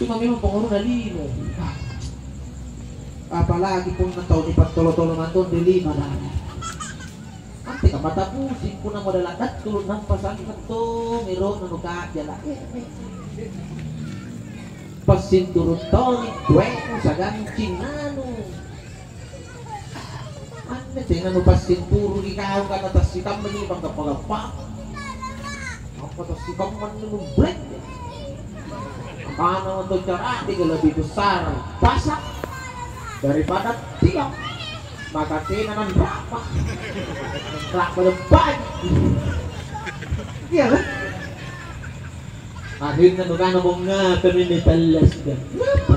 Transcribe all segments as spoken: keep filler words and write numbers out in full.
Cuma memang pengaruhna lino. Apalagi punna tau nipattolo-tolo mantong ri lino, nah. Antekamma pusing punna modala dattulu nampa sannang tong ero'na nuka'jala. Passinturu' tongi tue'nu siagang cinnanu. Anne tena nupassinturuki kau, kana tassikammaji nipagappa-gappa. Apa tassikamma anne nublek? Kana to cara'deka lebih besar pasak daripada tiang. Maka tena nanra'pa. Nanra'pa lempaji. Iya kan? Akhirna nukana, "Mongngapa mi tallaska?" "Ngapa?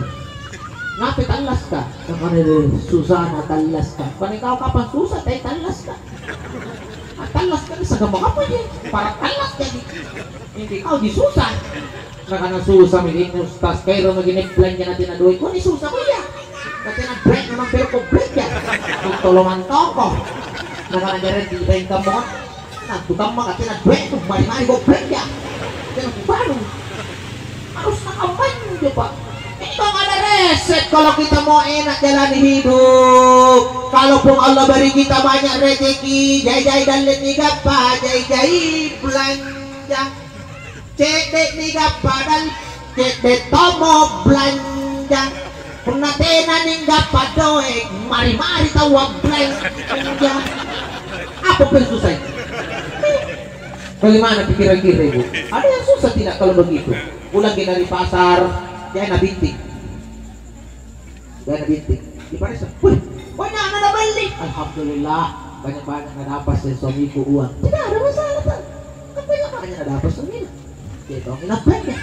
Ngapa tallaska?" Nakana, "Susana tallaska." "Pane kau kapang susah, tae tallaska?" "Ah, tallaska, saka mau apa je? Para tallaska ji. Ini kau ji susah." Nakana, "Susah mi, Ustaz, kaero maki belanja na tena doe'." "Koni susah ko iya?" "Na tena doe' memang pero ko belanja. Tolongan toko." Nakana, "Jari di bengkamo." Nah, tu kamma katena doe'nu, mari-mari goblok ya. Tena kubalu. Harus nakamanjo, Pak. Itu ada resep kalau kita mau enak jalani hidup. Kalaupun Allah beri kita banyak rezeki, jai-jai dalle nigappa, jai-jai belanja. Cedde nigappa dan cedde tommo belanja. Punna tena ninggappa doe', mari-mari taua belanja. Apa peng susah itu? Bagaimana pikiran kita, Ibu? Ada yang susah tidak kalau begitu? Pulang kita dari pasar, dia na binting. Dia na binting. Di mana, "Wih, banyak na nabelli." "Alhamdulillah, banyak-banyak na dapat saya suamiku uang." Tidak ada masalah, Pak. Kan banyak-banyak na dapat suaminya. Dia tahu kenapa ya?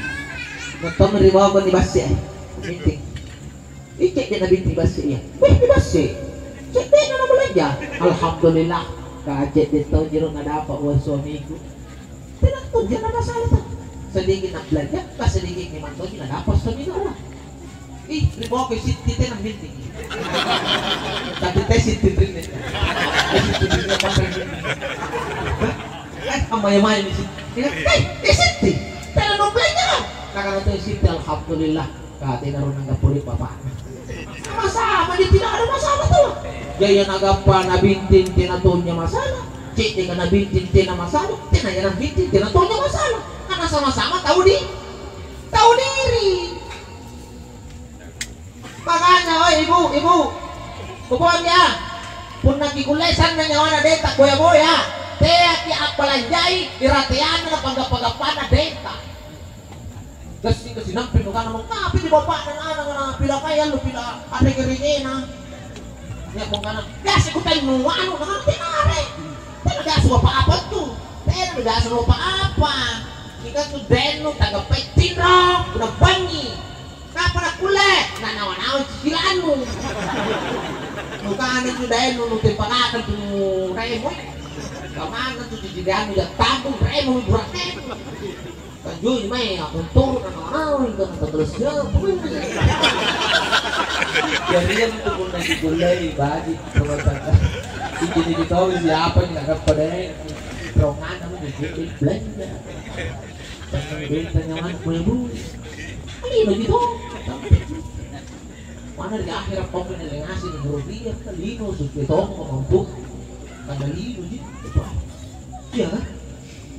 Nonton ri bawah ni basse, eh. Binting. Icek dia na binting basse iya. "Wih, ni basse. Cek dia na belanja." "Alhamdulillah, kacek dia tahu jero na dapat uang suamiku." Tena tonji na masalah tau. Sedikit na belanja, ka sedikit memang tonji na dapat suaminya uang. Ih, ri boko Sitti tena binting. Tapi teh Sitti rinne. Teh Sitti rinne apa rinne? Eh, ammaya-maya ni Sitti. Eh, eh, Sitti, tena nu belanja. Nakana teh Sitti, "Alhamdulillah, ka tena rung nangga pole bapakna." Sama-sama, jadi tidak ada masalah tuh. Jaya nagappa na binting tena tonja masalah. Cedde ka na binting tena masalah. Tena jana binting tena tonja masalah. Karena sama-sama tahu di, tahu diri. Makanya, oi ibu, ibu, pokoknya, punna kikulle sanna nyawana denta boya-boya, teaki appalanjai irateanna na pagga-paggappana denta. Gassing-gassing nampe nukana, "Mangkapi di bapakna na ananga na pilakai allo pila arrege-regena?" Nia' mukana, "Biasa kutai nu anu, na tena are. Tena biasa apa-apa tu. Tena biasa apa-apa. Ika tu dennu taga petting ro, punna bangi." Napa nakkulle? Nanawa-nawa cicilannu. Nukana tu daennu nutempakakang tu remo. Kamana tu cicilannu jattambung remo burakemu. Kanjoi mae akontoro nanawa-nawa ingka nakatalasiang. Jari iya tu punna sikullei baji rumah tangga. Sicini-cini tau siapa ni nagappa deh. Rongana mene belanja. Tanya benta nyawana kue bui. Lino ji to. Mana di akhira pokoknya dengan hasil rupiah, lino suke tong mampu. Karena lino ji. Iya kan?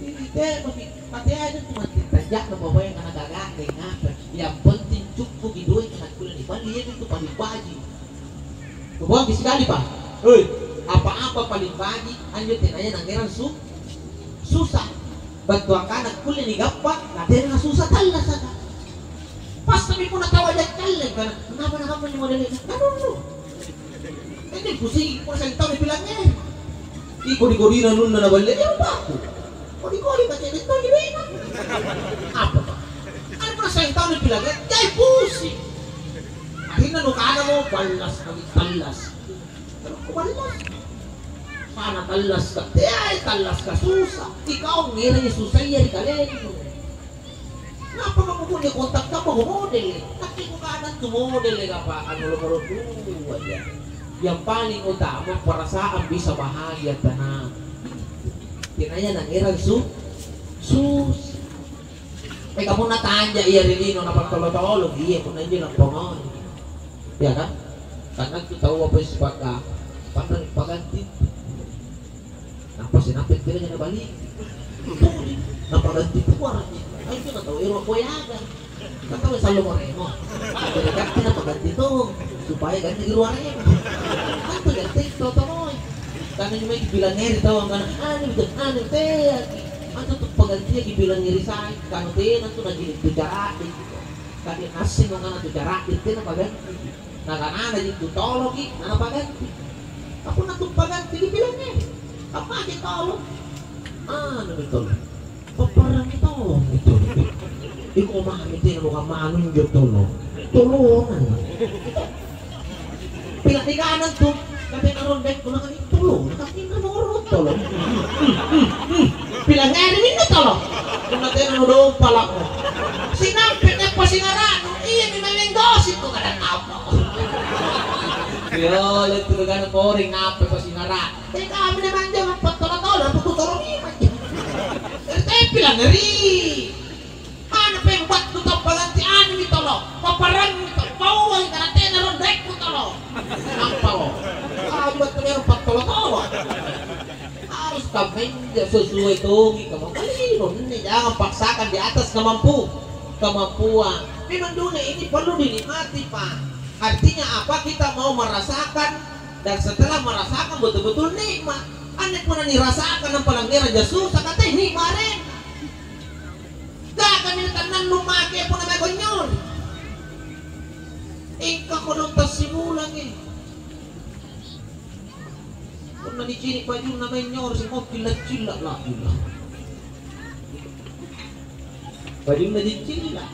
Ini teh mati, mati aja tuh mati. Tajak na bawa yang anak gagah deh ngapa? Yang penting cukup di duit anak kuliah di Bali itu paling baji. Kuboangki sikali, Pak. Hei, apa-apa paling baji anjo tenaya nangngerang su-, susah. Battuangkana kulle nigappa, na tena nasusa tallasaka. Passami punna tau aja kalleng kana, "Kenapa nakamma anjo modelena?" Kanunnu. Ente pusingi punna seng tau nipilangnge. Ih, kodi-kodina anunna naballe, iya bapakku. Kodi-kodi kacedde tonji bena. Apa, Pak? Kan punna seng tau nipilangnge, jai pusing. Akhirna nukanamo, "Ballas kami, tallas." Terus kuballas. Mana tallas ka? Teai tallas ka susah. Ikau ngerangi susaya ri kalennu. Ngapa kamu punya kontak kamu model? Tapi kukana tu model apa anu lo baru dua ya. Yang paling utama perasaan bisa bahagia tenang. Tenaya nangerang su-, susah. Eh, kamu natanja iya ri lino napattolo-tolo, iya punna injo nappongoi. Iya kan? Karena tu taua pole sipaka, panrang paganti. Nampa sinampe tena jana bali. Napaganti puara'ji. Ayo tu natau ero boyaga. Natau sallo moremo. Jadi kan tena paganti tu supaya ganti di luar emo. Kan tu ganti to tomoi. Karena cuma dibilang ngeri tau angkana, "Anu tu, anu teaki." Antu tu pagantia dibilang ngeri sai, kanu tena tu nagili tu cara'de. Kade nassing angkana tu cara'de tena paganti. Nakanana ji tu toloki, nanapaganti. Kapunna tu paganti dibilang ngeri. Apa aja tolo? Anu mi tolo. Papparangi tolong itu. Iko mami tena bukan manu injo tolong. Tolongan. Pila tiganan tu, katena rondekku nakani tolong, nakani nomoro tolong. Pila ngeri minna tolong. Punna tena nudompa lako. Sinampe teppa singaranu, iya memang gosip tu kada apa. Yo, letu gana koring apa pa singaranu. Teka mina manja mappattolo-tolo, putu tolong iya manja. Erte pila ngeri. Mana pe battu tau paganti anu mi tolo, paparangi tau, paua i karatena rondekku tolo. Nampa lo. Kamu battu mero pattolo-tolo. Harus kaminjo sesuai tongi kemampuan. Ini jangan paksakan di atas kemampu, kemampuan. Memang dunia ini perlu dinikmati, Pak. Artinya apa? Kita mau merasakan dan setelah merasakan betul-betul nikmat. Anne punna nirasakan nampa langngera ja susah, katai nikmat areng. Gakami natannannu make punna mae konyol. Engka kodong tassibulangi. Punna nicini' bajunna mae nyoro singokki laccilla la'bila. Bajunna jiccilla.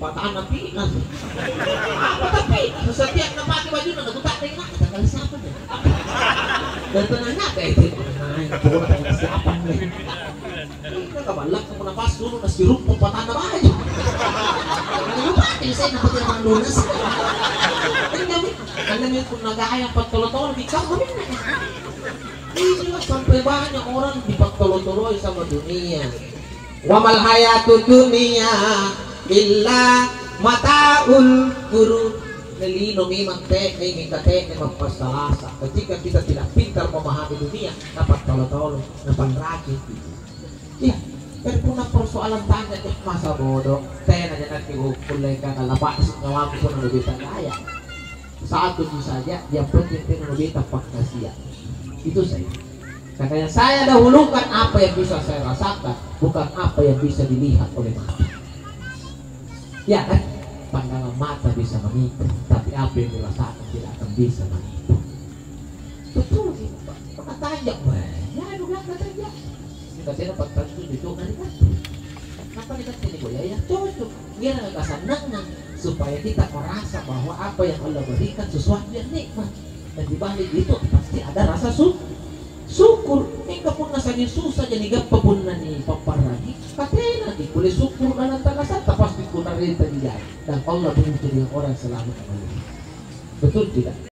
Patana pi'na. Apa tapi? Setiap napake bajunna nakuta'nang naka tanggal siapa deh? Dan tenang naka itu. Nah, pokoknya tanggal siapa nih? Nakaballakko punna passulu' nasiruppo patanna baju. Nalupaki saya napake manlunas. Injomi, annemi punna gaya pattolo-tolo di kamma minna. Inilah sampai banyak orang dipattolo-toloi sama dunia. Wa mal hayatud dunya illa mataul ghurur. Lino memang te'ne, mingka te'ne mappassalasa. Ketika kita tidak pintar memahami dunia, napattolo-tolo, napanraki. Iya, jari punna persoalan tanya, eh, masa bodoh, tena ja nakke kukulle kana lapa'si nyawaku punna nubeta gaya. Satu tu saja, yang penting tena nubeta pakkasia. Itu saja. Karena yang saya dahulukan apa yang bisa saya rasakan, bukan apa yang bisa dilihat oleh mata. Ya kan? Pandangan mata bisa menipu, tapi apa yang dirasakan tidak akan bisa menipu. Betul sih, Pak. Pernah tajak, weh. Ya, juga kata dia. Ini katanya dapat tentu itu kan kan. Kenapa kita sini kok ya, ya cocok. Biar nggak kesannangan, supaya kita merasa bahwa apa yang Allah berikan sesuatu yang nikmat. Dan di balik itu pasti ada rasa su-, syukur. Mingka punna sanging susah jadi gappa punna ni papparagi, katena ni kulle syukur dalam tanah santa pasti punna renta di jalan. Dan Allah benci dengan orang selalu mengeluh. Betul tidak?